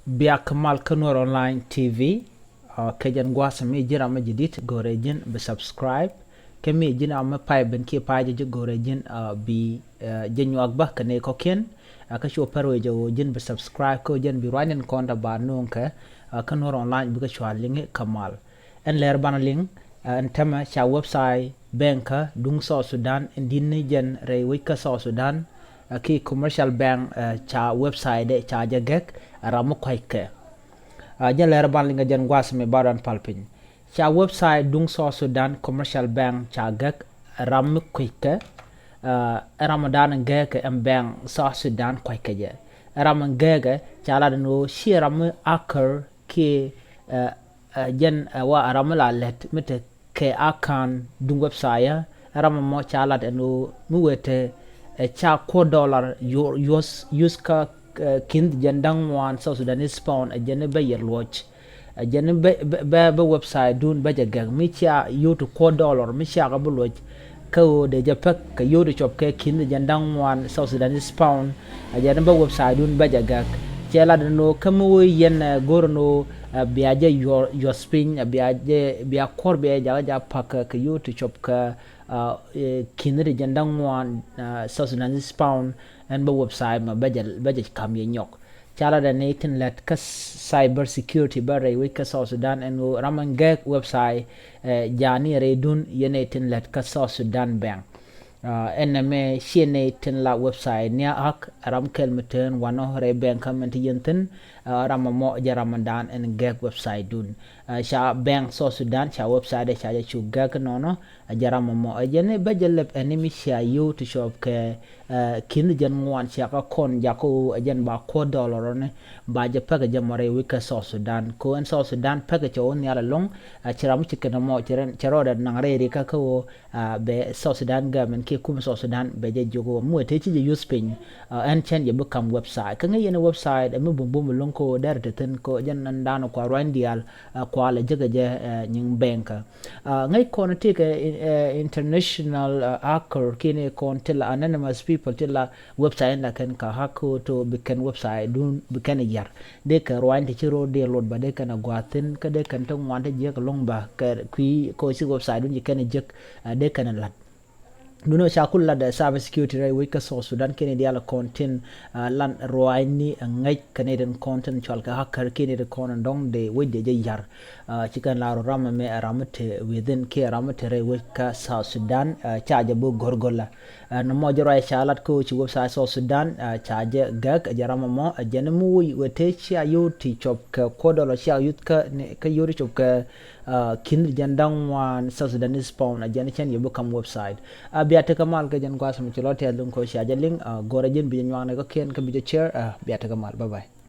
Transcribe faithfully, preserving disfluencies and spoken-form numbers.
Biak mal kä Nuer Online T V. Kɛ jɛn gua̱a̱th mi ji̱n ram mi ji̱ di̱t go̱rɛ ji̱n bi subscribe. Kɛ mi ji̱n ram mi pay ben kiɛ pay jɛ ji̱ go̱rɛ ji̱n bi jɛ nyuak bä kɛ ni kɔkiɛn. Kä cu pɛr wee jɛ ɣöö ji̱n bi subscribe kä jɛn bi ruanydiɛn kɔn da ba nuŋ kɛ kä Nuer Online bikɛ cua liŋi kä mal. Ɛn lɛr banɛ liŋ ɛn tämɛ ca website bank kä duŋ South Sudan in di̱n ni jɛn rɛy wec kä South Sudan. Ki commercial bank ca website dɛ ca jɛ gɛk ram mi kuackɛ. Jɛn lɛr banɛ liŋ ɛ jɛn gua̱a̱th mi ba ruan pal piny. Ca website duŋ South Sudan commercial bank ca gɛk ram mi kuackɛ. Ɛ ram mi dan gɛkɛ ɛn bank South Sudan kuackɛ jɛ. Ɛ ram mi gɛkɛ ca lat ni ɣöö ciɛ ram mi akär kiɛ jɛn ɛ wa ram mi la lɛt mi te kɛ account duŋ website ɛ ram mɔ ca lat ɛn ɣöö mi wee te ɛ ca kuɔt dollar yus kä ki̱n jɛn da̱ŋ ŋuan South Sudanese pound ɛ jɛn bä yɛ luɔc. Ɛ jɛn bä bä website dun bä jɛ gɛk mi cia yut kuɔt dollar mi cia kɛ bi luɔc. Kä ɣöö dee jɛ pek kɛ yio̱w ti cop kɛ ki̱n jɛn da̱ŋ ŋuan South Sudanese pound. Ɛ jɛn bä website dun bä jɛ gɛk. Cɛ lat ni ɣöö kä mi wee yɛn ɛ go̱r ni ɣöö bia jɛ yuɔth piny bia jɛ bia kuɔr bia jɛ jakä jakä pak kɛ yio̱w ti cop kɛ ki̱n ti jɛn da̱ŋ ŋuan South Sudanese pound. Ɛn bä website mɛ bä jɛ bä jɛ kam yɛ nyɔk. Ca lat ɛn ni tin lät kä cyber security bä rɛy wec kä South Sudan ɛn ɣöö ram ɛn gɛk website. Jani rɛy dun yɛn ni tin lät kä South Sudan bank. Ɛn nɛ mɛ ciɛ ni tin la website ni a hack ram kɛl mi tën wanɔ rɛy bank kä mɛn ti yɛn thin. Ram mɔ jɛ ram mɛ dan ɛn gɛk website dun. Ca bank South Sudan ca website ca jɛ cu gɛk nɔnɔ. Ɛ jɛ ram mɔ ɛ jɛn bä jɛ lɛp ɛn ni mi cia yio̱w ti cop kɛ ki̱n jɛn ŋuan cia kä kɔn jakä ɣöö ɛ jɛn ba kuɔt dollar ni ba jɛ pek ɛ jɛ mɔ rɛy wec kä South Sudan. Ko ɛn South Sudan pek ɛ cɛ wä nhial ɛlɔŋ. Ci ram ci kɛn mɔ cɛ rɔɔdɛ naŋ rɛy ri kä kä ɣöö bɛ South Sudan government kiɛ kum South Sudan bɛ jɛ jiök ɣöö mi wee te ci jɛ yuth piny. Ɛn cɛn jɛ bi kam website kä ŋäc yɛn website ɛ mi bumbum ɛlɔŋ ko dɛr te thin ko jɛn ɛn dan kua ruany diaal. Kua lɛ jek ɛ jɛ nyiŋ bank. Ŋäc kɔn ti kɛ international hacker kiɛ ni kɔn ti la anonymous people ti la website in la kɛn ka hack to bi kɛn website dun bi kɛn yar. Dee kɛ ruany ti ci ro̱o̱ dee lot ba dee kɛn a gua̱a̱thin kä dee kɛn ti ŋuan ti jiäk lɔ̱ŋ ba kɛ kui̱ ko ci website dun ci kɛn jek. Dee kɛn lat. Duni ca kul lat ɛ cyber security rɛy wec kä South Sudan kɛn i̱ diaal kɔn tin lan ruaacni ɛ ŋäc kɛn i̱ tin kɔn tin cual kɛ hacker kɛn i̱ tin kɔn in dɔ̱ŋ dee wec dee jɛ yar. Ci kɛn la ru ram ɛmɛ ɛ ram mi te within kiɛ ram mi te rɛy wec kä South Sudan. Ca jɛ bi go̱rgo̱lä. Nɔmɔ jɛ ruac ca lat kä ci website South Sudan ca jɛ gɛk ɛ jɛ ram ɛmɔ ɛ jɛn mi wec wee te cia yio̱w ti cop kɛ kuɔt dollar cia yuth kä yio̱w ti cop kɛ ki̱n jɛn da̱ŋ ŋuan South Sudanese pound a jɛn cɛn yɛ bi kam website. A bia tekɛ mal kɛ jɛn gua̱a̱th mi ci lɔ tɛth luŋ ko cia jɛ liŋ a go̱rɛ jɛn bi jɛ nyuaknɛ kä kiɛn kä bi jɛ share. A bia tekɛ mal, bye bye.